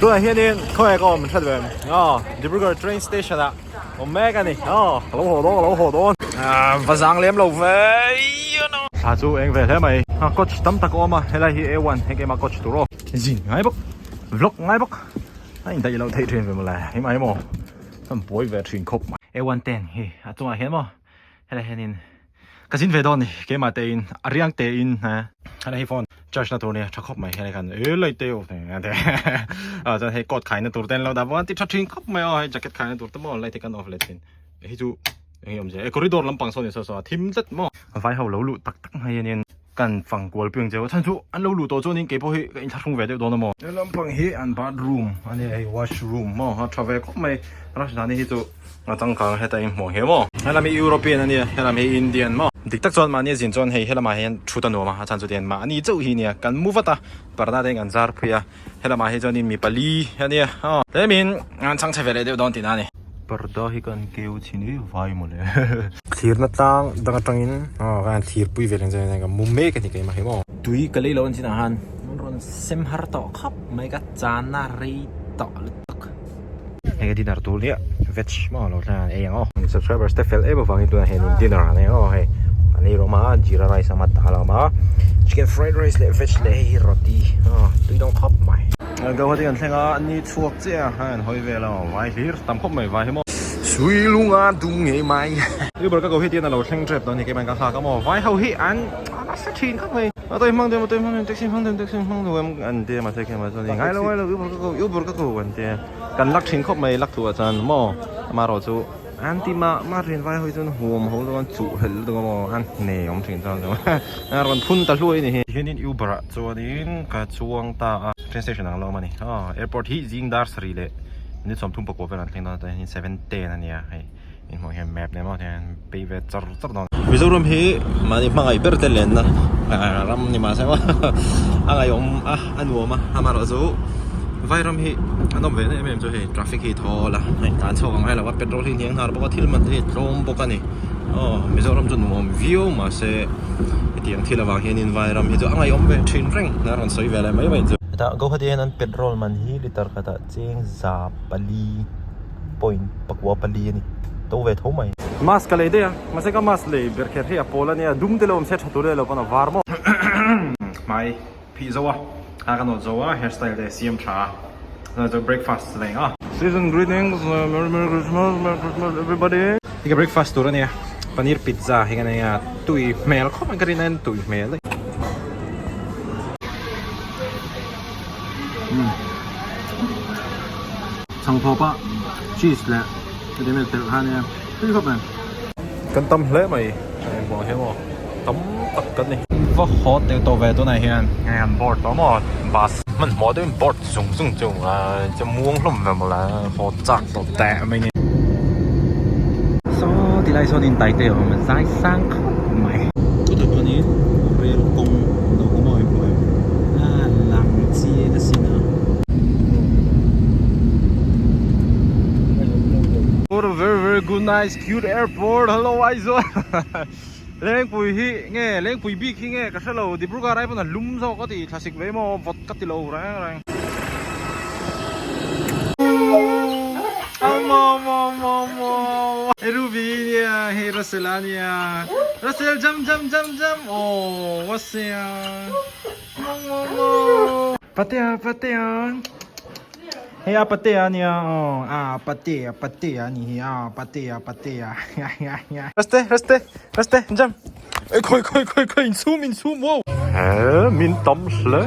Tunah hianin khawngaih ka awm hret ve aw Dibrugarh train station ah awm mek a ni aw ka lo haw dawn ka lo haw dawn va zang lem lo ve thla chu eng ve hle mai a coach tam tak a awm a helai hi A one heng ema coach tur aw zin ngai bawk vlog ngai bawk a indaih loh theih thin ve mawle hei maw an buai ve thin khawp mai A one ten hi a chungah hian maw helai hianin Ka zin ve dawn ni, keimah te in, a riang te in he. Helai hi phone charge na tur nia tha khawp mai helai khan e light te off nen te a chuan hei coat khai na tur te an lo dah bawk a ti tha thin khawp mai aw hei jacket khai na tur te maw light hi kan off leh thin hei chu eng nge awm zia e corridor lampang sawn ni saw saw a thim tlat maw vai ho lo luh tak tak mai hian in kan fang kual piang cheu a chhan chu an lo luh tawh chuan in keipawh hi ka inthlahrung ve deuh dawn a maw. He lampang hi an bathroom a nia hei washroom maw a tha ve khawp mai Rajdhani hi chu a changkang heta in hmuh ang hian maw. Helam hi European a nia helam hi Indian maw. Dik tak chuan mahni a zin chuan hei helamah hian thut a nuam a a chhan chu tian mahni chauh hi nia kan mu vat a parda te kan zar phui a helamah hi chuan in mi pali a nia aw tlemin an chhang chhe ve leh deuh dawn tihna a ni. Parda hi kan keu chhin hi vai mawle. Thlirna tlang dang atangin aw kan thlir pui ve leh chuan ka mu mek a ni keimah hi maw. Tui ka lei lo an chinah khan an rawn sem har tawh khawp mai ka chana rei tawh lutuk. Hei ka dinner tur nia veg maw lo thleng an ei ang aw. Subscribers te fel em avangin tunah hian in dinner an ei ang aw hei an ei rawm a jeera rice a awm a dal a awm a chicken fried rice leh veg leh hei hi roti aw tui dawng khawp mai. Guwahati kan thleng a ni chhuak chiah a hei an hawi vel a vai hlir tam khawp mai vai hi maw. Sui lunga dum ngei mai. Uber ka ko hi tian a lo thleng tep dawn a ni keimah in ka nghak a maw vai ho hi an nasa thin khawp mai. A tawi hmang deuh a tawi hmang deuh taxi hmang deuh taxi hmang deuh em an ti a mahse keimah chuan ngai lo ngai lo Uber ka ko Uber ka ko an ti a kan lak thin khawp mai lak thuah chuan maw amaherawh chu an ti mah mah thin vai ho hi chuan huam ho chuan chuh helh lutuk a maw an hne awm thin chuan a rawn phun ta hluai a ni hi. Tihianin Uber ah chuanin ka chuang ta a train station ang lo awm a ni aw airport hi zing dar sarih leh minute 34 vel an thleng dawn a chuan 7:10 a nia hei. In hmuh hian map nen maw hian pei ve char char dawn. Mizoram hi mahni hmangaih ber te lenna ram ni mahse maw a ngaihawm a a nuam a amaherawh chu vairam hi a nawm ve na em em chu hei traffic hi thawl a hei tlan chhuak ang ngai lo a petrol hi hniang hnar bawk a thil man te hi tlawm bawk a ni aw Mizoram chu nuam viau mahse hetiang thil avang hianin vairam hi chu a ngaihawm ve thin reng a rawn sawi ve leh mai mai chu. Hetah Guwahati hian an petrol man hi litre khatah cheng 4 point 4 a ni to ve tho mai. Mask ka lei daih a mahse ka mask lei ber kher hi a pawl a nia dum te lo awm se tha tur leh lo pawn a var maw. Hmai phih zo a a ka nawt zo a hair style te siam tha a chuan chu breakfast la eng a. Season greetings merry merry christmas merry christmas everybody. Hei ka breakfast tur a nia paneer pizza hi ka nei a tui hmel khawp mai ka rin aiin tui hmel daih. Chhangthawp a cheese leh heti vel telh kha ania tui khawp mai. Kan tam hle mai hei buang hian maw tam tak kan ni. Va haw teh tawh ve tunah hian hei an board tawh maw bus hmanhmawh deuhin board zung zung chu chu muang hlawm ve mawle haw chak tawh teh mai ni. Saw ti lai sawn in taite a awm a zai sang khawp mai. Chutah chuanin rel kawng lo awm a awm em a lang chiang asin a. What a very very good nice cute airport hello Aizawl Lengpui hi nge Lengpui bik hi nge ka hrelo Dibrugarh ai pawn a lum zawk a ti thlasik ve maw vawt ka ti lo reng reng. Hei Ruby nia hei Russell a nia Russell jump jump jump jump aww Russell mo mo mo Patea patea Hei a patea ania aw a patea patea ani hi a patea patea Raste raste raste jump Ei khawi khawi khawi khawi insum insum wow He min tam hle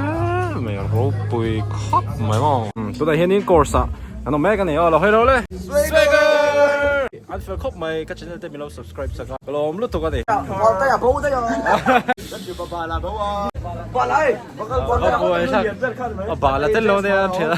mai ropui khawp mai maw Tunah hianin course ah an awm mek a ni aw lo hawi lo le Swagger An fel khawp mai ka channel te min lo subscribe sak a ka lawm lutuk a ni. A bal a tel lo nia an thian a.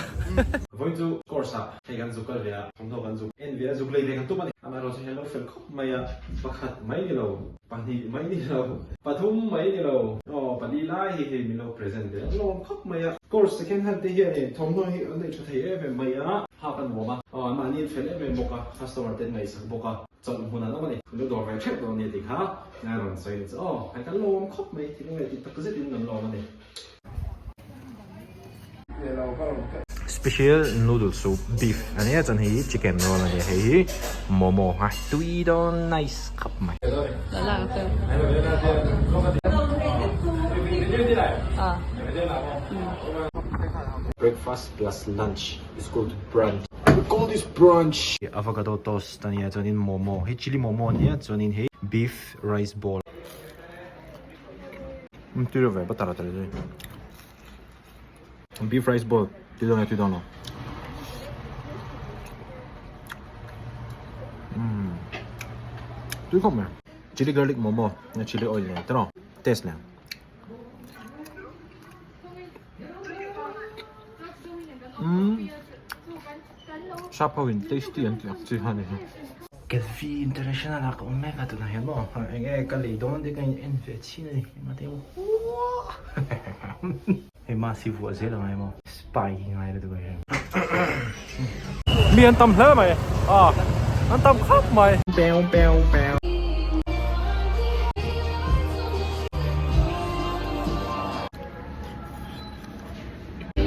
Vawiin chu course ah hei kan zuk kal ve a, thawmhnaw kan zuk en ve a, zuk lei ve kan tum a ni. Amaherawh chu hian lo fel khawp mai a, pakhat mai ni lo, pahnih mai ni lo, pathum mai ni lo, aw pali lai hi hei min lo present ve a, lawm khawp mai a. Course second hand te hian in thawmhnaw hi an nei tha thei em em mai a, hak a nuam a, aw anmahni an fel em em bawk a, customer te an ngaihsak bawk a. Chawlh hmun an awm a ni. Lu dawr ve theuh dawn nia tih kha a rawn sawi ni chu aw hei kan lawm khawp mai thil nge tih tak zetin kan lawm a ni. Special noodle soup beef a nia chuan hei hi chicken roll a nia hei hi momo a tui dawn nice khawp mai. Breakfast plus lunch is called brunch we call this brunch. Avocado toast a nia chuanin momo hei chilli momo a nia chuanin hei beef rice bowl. Tui lo ve butter a tel zui. Beef rice bowl tui dawn nge tui dawn lo. Umm tui khawp mai. Chilli garlic momo nge chilli oil nen te rawh taste nen. Umm sap ho in tasty an tih ang chi kha a ni hi. Kelfi international ah ka awm mek a tunah hian maw eng nge ka lei dawn te ka in en ve chhin a ni engmah te huaa hei mask hi vuah zel angai maw spy hi ngai lutuk a hian mi an tam hle mai a an tam khawp mai. Peu peu peu.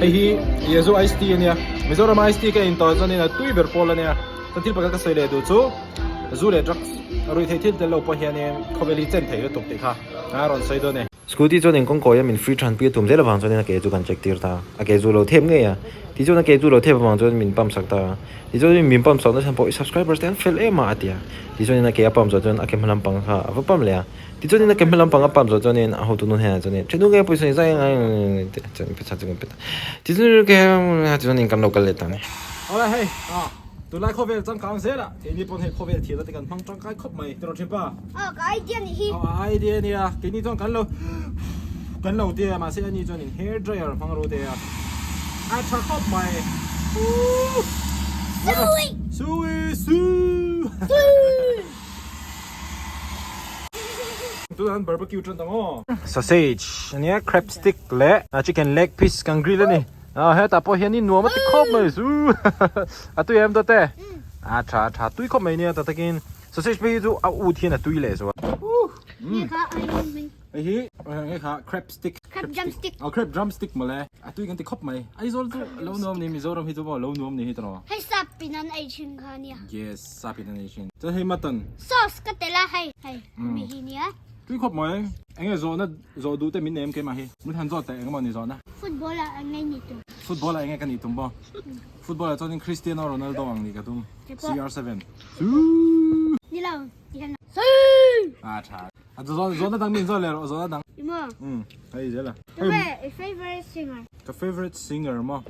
Hei hi Yezu Ice Tea a nia, Mizoram Ice Tea ka in tawh chuanin a tui ber pawl a nia. Chuan thil pakhat ka sawi leh duh chu zu leh drugs ruih theih thil tel lo pawh hianin khawvel hi chen thei lutuk tih kha a rawn sawi dawn e. Scooty chuan in kawngkawi a min free than pui a tum zel avang chuanin a ke chu kan check tir ta a, a ke zu lo thep ngei a, tichuan a ke chu lo thep avang chuan min pump sak ta a, tichuan min pump sak na chhan pawh i subscribers te an fel em a a ti a, tichuanin a ke a pump zawh chuan a ke hma lampang kha a va pump leh a. Tichuanin a ke hma lampang a pump zawh chuanin a hotu nu hnenah chuanin ṭhennu nge pawisa in zai ngai tih chuan pawisa chu kan pe ta. Tichuanin ke chuanin kan lo kal leh ta ni. Awle hei ah tunlai khawvel changkang zelah keini pawn hei khawvel thiamna te kan hmang tangkai khawp mai tiraw ṭhipa. Aw ka idea nih hi. Aw a idea nia keini chuan kan lo kan lo tia mahse ani chuanin hair dryer hmang ro te a a ṭha khawp mai. Sui! Sui! Su! Tunah an barbecue tan ta maw? Sausage ania crab stick leh chicken leg piece kan grill ani. Ah hetah pawh hianin nuam a ti khawp mai zu a tui em dawt e. A tha a tha tui khawp mai nia ta takin sausage phei hi chu a ut hian a tui leh zual. Hei hi hei kha crab stick. Crab drumstick. Oh crab drumstick mawle. A tui kan ti khawp mai. Aizawl chu lo nuam ni Mizoram hi chu maw lo nuam ni hi tawh. Hei sap in an ei thin kha nia. Yes sap in an ei thin. Chuan hei mutton. Sauce ka tel a hei hei mi hi nia. Tui khawp mai. Enge zawhna zawh duh te min nei em keimah hi. Min han zawt teh engemaw ni zawhna. Football ah enge ni tum. Football ah enge ka nih tum maw. Football ah chuanin Cristiano Ronaldo ang nih ka tum. CR7. Ni lo ti hian. A tha. A zawh zawhna dang min zawh leh rawh zawhna dang. I maw? Um, hei zel a. Tunge i favorite singer? Ka favorite singer maw?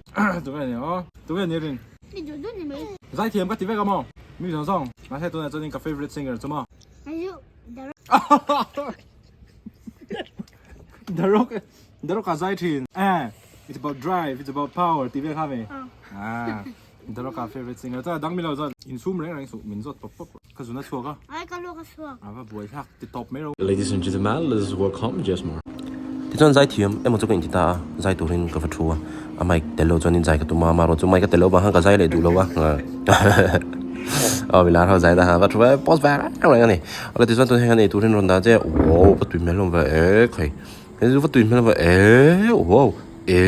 Tunge ni aw? Tunge ni rin? Mi duh duh ni mai. Zaithiam ka ti vek a maw? Mi zawng zawng. Mahse tunah chuanin ka favorite singer chu maw? Hei chu The Rock. The Rock, The Rock a zai thin. Eh, it's about drive, it's about power ti vel kha ve. Ah, The Rock a favorite singer. Chuan a dang mi lo chuan insum reng reng suh min zawt pawp pawp. Ka zun a chhuak a. Ai ka luak a chhuak. A va buai thlak ti tawp mai ro. Ladies and gentlemen, let us welcome Jesmar. Tichuan zai thiam emaw chu ka inti ta a, zai turin ka va thu a, a mic tel lo chuanin zai ka tum a, amaherawh chu mic a tel lo vang khan ka zai leh duh lo a, aw milar ho zai ta khan va thu a, post ve reng reng a ni. Awle tichuan tun heng an ei turin rawn dah che, wow va tui hmel hlawm ve e khai. Hei chu va tui hmel va e wow e.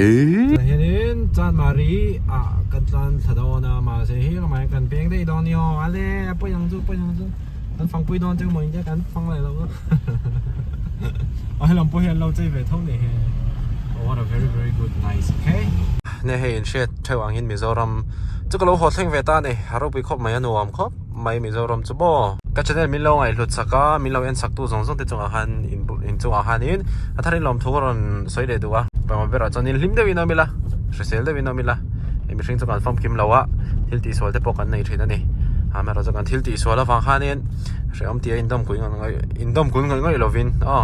Tah hianin Chanmari ah kan tlan thla dawn a mahse hi lamah hian kan peng daih dawn a ni aw ale a pawi ang chu pawi ang chu kan fangpui dawn chu maw kan fang leh lo a a helam pawh hi an lo chei ve tho ni hi what a very very good nice okay. Ne hei in hriat theuh ang in Mizoram chu ka lo haw thleng ve ta a ni a ropui khawp mai a nuam khawp mai Mizoram chu maw. Ka channel min lo ngaihhlut sak a min lo en sak tu zawng zawng te chungah khan in in chungah khanin a tharin lawmthu ka rawn sawi leh duh a pawimawh berah chuanin hlim deuhin awm ila hrisel deuhin awm ila hei mihring chu kan famkim lo a thil tihsual te pawh kan nei thin a ni amaherawh chu kan thil tihsual avang khanin hrehawm tia indawm kui ngawih ngawih indawm kul ngawih ngawih lovin aw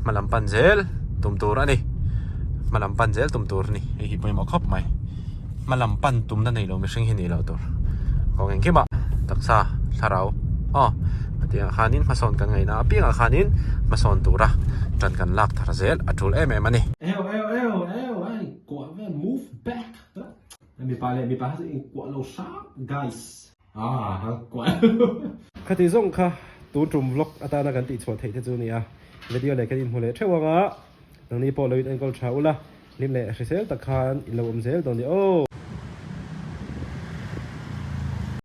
hma lam pan zel tum tur a ni hma lam pan zel tum tur a ni hei hi pawimawh khawp mai. Hma lam pan tumna nei lo mihring hi nih loh tur. Kawng engkimah taksa thlarau aw a tih ang khanin hmasawn kan ngaihna apiangah khanin hmasawn tura tan kan lak thar zel a tul em em a ni. Eu eu eu eu ai kuah vel move back mipa leh mipa kha chu in kuah lo hrap guys ah han kuah Khati zawng kha tun tum vlog atana kan tihchhuah theih te chu a ni a, video leh kan inhmu leh theuh ang a, nangni pawh lo in enkawl tha ula. Hlim leh hrisel tak khan in lo awm zel dawn ni aw.